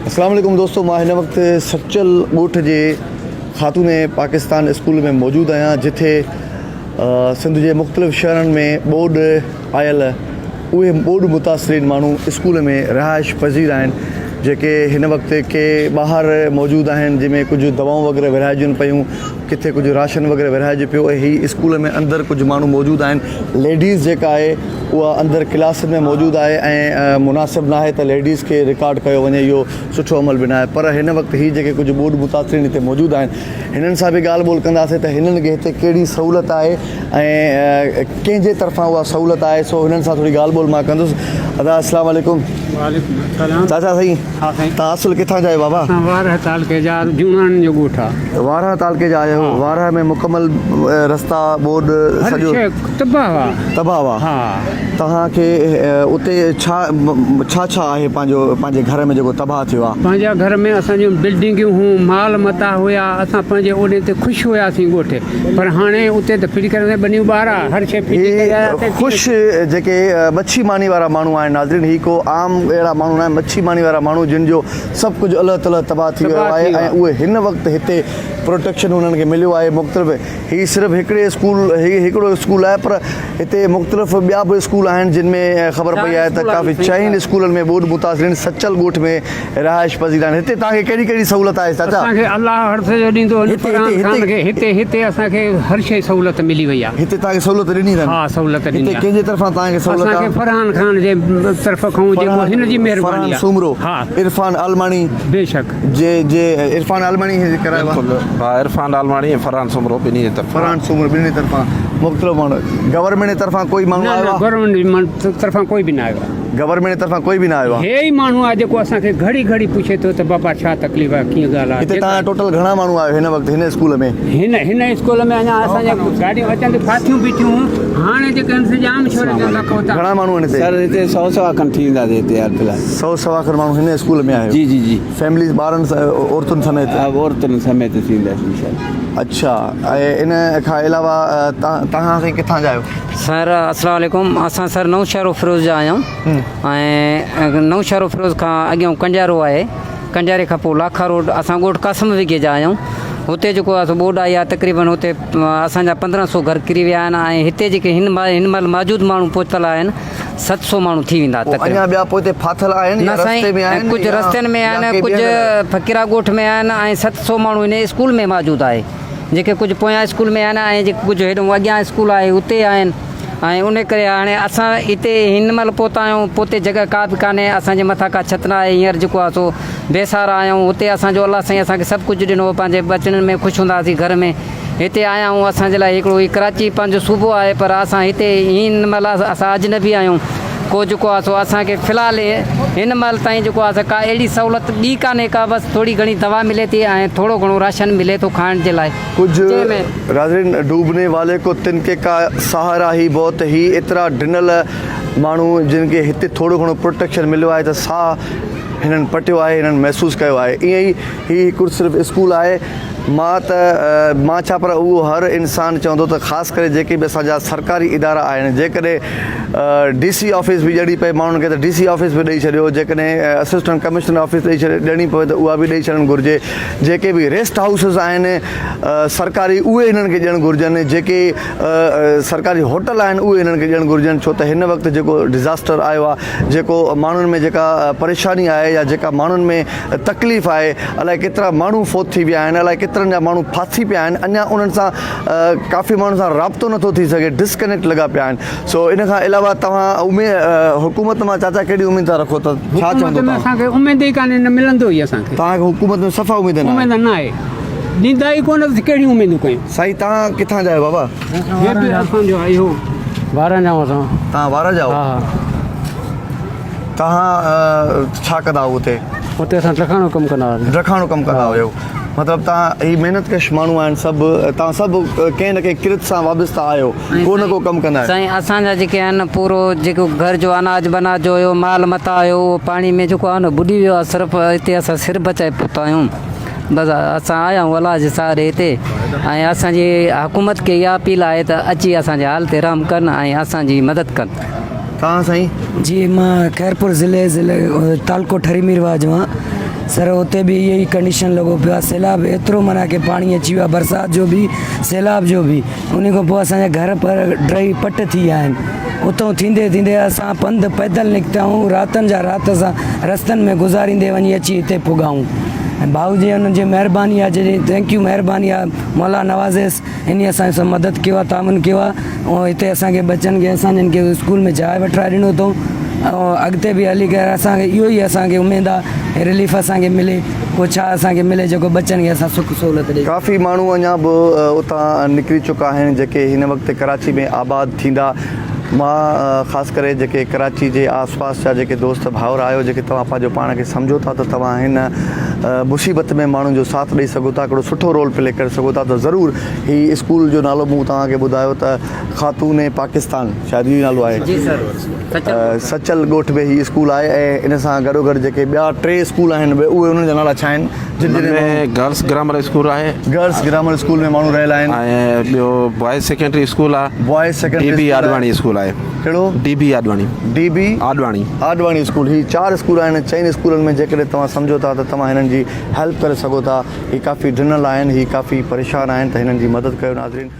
اسلام عليڪم دوستو مان هن وقت سچل ڳوٺ جي خاتون پاڪستان اسڪول ۾ موجود آهيان جتي سنڌ جي مختلف شهرن ۾ ٻوڏ آيل اهي ٻوڏ متاثرين ماڻهو اسڪول ۾ رهائش پذير آهن جيڪي هن وقت ڪي ٻاهر موجود آهن جنهن ۾ ڪجهه دوائون وغيره ورهائجن پيون ڪٿي ڪجهه راشن وغيره ورهائجي پيو ۽ هي اسڪول ۾ اندر ڪجهه ماڻهو موجود آهن ليڊيز جيڪا آهي اها اندر ڪلاسن ۾ موجود آهي ۽ مناسب ناهي ته ليڊيز کي رڪارڊ ڪيو وڃي اهو سٺو عمل به ناهي پر هن وقت هي جيڪي ڪجهه ٻوڏ متاثرين هتي موجود آهن هنن سان به ڳالهه ٻولهه ڪنداسين ته هنن کي هتي ڪهڙي سهولت آهي ۽ ڪنهن جي طرفان اها سهولت آهي سو هنن سان ٿوري ڳالهه ٻولهه مان ڪندس ادا اسلام عليڪم وعليڪم السلام چاچا سائين ها سائين تان اصل ڪٿان جا آهيو بابا اسان وارهه تعلقي جا جوڻاڻين جو ڳوٺ آ وارهه تعلقي جا آهيو وارهه ۾ مڪمل رستا ٻوڏ هر سڄو شيء تباهه آ تباهه آ ها توهان کي اتي ڇا ڇا ڇا آهي پنهنجو پنهنجي گهر ۾ جيڪو تباهه ٿيو آ پنهنجا گهر ۾ اسان جون بلڊنگيون هيون مال متاع هيا اسان پنهنجي اوڏي تي خوش هياسين ڳوٺ پر هاڻي اتي ته ڦري ڪري ٻنيون ٻارا هر شيء ڦٽي ڪري آيا هي خوش جيڪي مڇي ماني وارا ماڻهو آهن ناظرين هي ڪو عام اهڙا ماڻهو نه آهن مڇي ماني وارا ماڻهو جن جو سڀ ڪجهه الهه تلهه تباهه ٿي ويو آهي ۽ اهي هن وقت هتي پروٽيڪشن انهن کي مليو آهي مختلف هي صرف هڪڙي اسڪول هي هڪڙو اسڪول آهي پر هتي مختلف ٻيا به اسڪول آهن جن ۾ خبر پئي آهي ته ڪافي چئن اسڪولن ۾ ٻوڏ متاثرين سچل ڳوٺ ۾ رهائش پذير آهن هتي توهان کي ڪهڙي ڪهڙي سهولت آهي چاچا؟ اسان کي الله هر شيء ڏيندو هن فرحان خان کي هتي هتي اسان کي هر شيء سهولت ملي وئي آهي. هتي توهان کي سهولت ڏني اٿن؟ ها سهولت ڏني هتي ڪنهن جي طرفان توهان کي سهولت اسان کي فرحان خان جي طرف کان جيڪو هن جي مهرباني فرحان سومرو عرفان عالماڻي بيشڪ جي جي عرفان عالماڻي هي ڪرايو آهي بلڪل ڀاء عرفان عالماڻي ۽ فرحان سومرو ٻنهي جي طرفان فرحان سومرو ٻنهي طرفان مختلف ماڻهو گورنمينٽ جي طرفان ڪوئي ماڻهو آيو آهي نه گورنمينٽ جي طرفان ڪوئي به نه آيو آهي گورنمينٽ جي طرفان ڪوئي به نه آيو آهي. هي ئي ماڻهو آهي جيڪو اسان کي گهڙي گهڙي پڇي ٿو ته بابا ڇا تڪليف آهي ڪيئن ڳالهه آهي. هتي توهان ٽوٽل گهڻا ماڻهو آهيو هن وقت هن اسڪول ۾؟ هن هن اسڪول ۾ اڃا اسان جا گاڏيون اچن ٿيون ڦاٿيون بيٺيون هون هاڻي جيڪي آهن سي ڄام شوري جا لک پهتا. گهڻا ماڻهو آهن هتي؟ سر هتي سئو سوا کن ٿي وينداسين هتي حال في الحال. سئو سوا کن ماڻهو هن اسڪول ۾ آهيو؟ جي جي جي. فيمليز ٻارن عورتن سميت؟ ها عورتن سميت ٿي وينداسين انشاء الله. اڇا ۽ ان کان علاوه توهان سائين ڪٿان جا آهيو؟ سر اسلام عليڪم اسان سر نوشهروفيروز جا آهيون ۽ نوشهروفيروز کان اڳيان ڪنڊيارو آهي ڪنڊياري کان پوء لاکا روڊ اسان ڳوٺ قاسم وگهي جا آهيون هتي جيڪو آهي سو ٻوڏ آئي آهي تقريبن هتي اسان جا پندرهن سو گهر ڪري ويا آهن ۽ هتي جيڪي هن مهل هن مهل موجود ماڻهو پهتل آهن ست سو ماڻهو ٿي ويندا تقريبن اڃا ٻيا پوئتي ڦاٿل آهن نه سائين ڪجهه رستن ۾ آهن ڪجهه فقيرا ڳوٺ ۾ آهن ۽ ست سو ماڻهو هن اسڪول ۾ موجود آهي جيڪي ڪجهه پويان اسڪول ۾ آهن ۽ جيڪي ڪجهه هيڏو اڳيان اسڪول آهي اتي آهن ۽ ان ڪري هاڻي اسان هتي هن مهل پهتا آهيون پوئتي جڳهه ڪا به ڪانهي اسان جي مٿان ڪا ڇت نه آهي هينئر جيڪو آهي سو بي سهارا آهيون هتي اسان جو الله سائين اسان کي سڀ ڪجهه ڏنو پنهنجي ٻچڙن ۾ خوش هوندا هئاسين گهر ۾ هتي آيا آهيون اسان جي لاء هڪڙو هي ڪراچي پنهنجو صوبو آهي پر اسان هتي هن مهل اسان اجنبي آهيون ڪو جيڪو آهي سو اسان کي في الحال هن مهل تائين جيڪو آهي سو ڪا اهڙي سهولت ٻي ڪانهي ڪا بس ٿوري گهڻي دوا ملي ٿي ۽ ٿورو گهڻو راشن ملي ٿو کائڻ جي لاء جنهن ۾. ڪجهه ناظرين ڊوبني والي ڪو تنڪي ڪا سهارا هي بهت هي ايترا ڊنل ماڻهو جن کي هتي ٿورو گهڻو پروٽيڪشن مليو آهي ته ساهه هنن پٽيو آهي هنن محسوس ڪيو آهي ائين ئي هي هڪ صرف اسڪول آهي مان ته مان ڇا پر اهو هر انسان چوندو ته خاص ڪري جيڪي به اسان جا سرڪاري ادارا آهن جيڪڏهن ڊي سي آفيس به ڏيڻي پئي ماڻهن کي ته ڊي سي آفيس به ڏئي ڇڏيو جيڪڏهن اسسٽنٽ ڪمشنر آفيس ڏئي ڇڏي ڏيڻي پوي ته اها به ڏئي ڇڏڻ گهرجي جيڪي به ريسٽ هائوسز آهن سرڪاري اهي هنن کي ڏيڻ گهرجن جيڪي سرڪاري هوٽل آهن اهي هنن کي ڏيڻ گهرجن ڇو ته هن وقت جيڪو ڊزاسٽر آيو آهي جيڪو ماڻهن ۾ جيڪا پريشاني آهي يا جيڪا ماڻهن ۾ تڪليف آهي الائي ڪيترا ماڻهو فوت ٿي ويا آهن الائي ڪيترن جا ماڻهو ڦاسي پيا آهن اڃا انهن سان ڪافي ماڻهن سان رابطو نٿو ٿي سگهي ڊسڪنيڪٽ لڳا پيا آهن سو ان کان علاوه توهان اميد حڪومت مان چاچا ڪهڙي اميد ٿا رکو ته ڇا چوندو حڪومت ۾ اسان کي اميد ئي ڪانهي نه ملندو ئي اسان کي توهان کي حڪومت ۾ صفا اميد نه اميد نه آهي ڏيندا ئي ڪونه ته ڪهڙيون اميدون ڪيون سائين توهان ڪٿان جا آهيو بابا هي به اسان جو آهي اهو وارن جا اسان توهان وارا جا ها ها توهان ڇا ڪندا هئو اتي؟ اتي اسان ڊکاڻو ڪم ڪندا هئاسين. ڊکاڻو ڪم ڪندا هيو. مطلب توهان هي محنت ڪش ماڻهو آهن سڀ توهان سڀ ڪنهن نه ڪنهن ڪرت سان وابسته آهيو ڪو نه ڪو ڪم ڪندا آهيو. سائين اسان جا جيڪي آهن پورو جيڪو گهر جو اناج بناج جو هيو مال متاع هيو اهو پاڻي ۾ جيڪو آهي نه ٻڏي ويو آهي صرف هتي اسان سر بچائي پهتا آهيون بس اسان آيا آهيون الله جي سهاري هتي ۽ اسان جي حڪومت کي اها اپيل آهي ته اچي اسان جي حال تي رحم ڪن ۽ اسان جي مدد ڪن. توهان سائين؟ جي مان خيرپور ضلعي ضلعي تعلقو ٺري ميرواهه جو آهيان. سر اتي به اهي ئي ڪنڊيشن لڳو پيو آهي سيلاب ايترو معنيٰ ڪي پاڻي اچي ويو آهي برسات جو به سيلاب جو به انهي کان پوء اسان جا گهر پر ڊهي پٽ ٿي ويا آهن اتو ٿيندي ٿيندي اسان پنڌ پيدل نڪتا آهيون راتن جا رات اسان رستن ۾ گذاريندي وڃي اچي هتي پڳا آهيون ۽ ڀائو جي انهن جي مهرباني آهي جي thank you مهرباني آهي مولا نوازيس انهي اسان سان مدد ڪيو آهي تعاون ڪيو آهي ۽ هتي اسان کي ٻچن کي اسان جن کي اسڪول ۾ جاء وٺرائي ڏنو اٿئون ۽ اڳتي به هلي ڪري اسان کي اهو ئي اسان کي اميد آهي رليف اسان کي ملي ڪو ڇا اسان کي ملي جيڪو ٻچن کي اسان سک سهولت ڏئي. ڪافي ماڻهو اڃا به اتان نڪري چڪا آهن جيڪي هن وقت ڪراچي ۾ آباد ٿيندا مان خاص ڪري جيڪي ڪراچي جي آس پاس جا جيڪي دوست ڀائر آهيو جيڪي توهان پنهنجو پاڻ کي سمجهو ٿا ته توهان هن مصيبت ۾ ماڻهن جو ساٿ ڏئي سگهو ٿا هڪڙو سٺو رول پلي ڪري سگهو ٿا ته ضرور هي اسڪول جو نالو مون توهان کي ٻڌايو ته خاتون پاڪستان شايد اهو ئي نالو آهي جي سر سچل ڳوٺ ۾ هي اسڪول آهي ۽ ان سان گڏو گڏ جيڪي ٻيا ٽي اسڪول آهن اهي انهن جا نالا ڇا آهن جن جن ۾ گرلس گرامر اسڪول آهي گرلس گرامر اسڪول ۾ ماڻهو رهيل آهن ۽ ٻيو بوائز سيڪنڊري اسڪول آهي boys secondary D B Advani school آهي ڪهڙو D B Advani D B Advani Advani school هي چار اسڪول آهن چئن اسڪولن ۾ جيڪڏهن توهان سمجهو ٿا ته توهان هنن جي هيلپ ڪري سگهو ٿا هي ڪافي ڊنل آهن هي ڪافي پريشان آهن ته هنن جي مدد ڪيو ناظرين.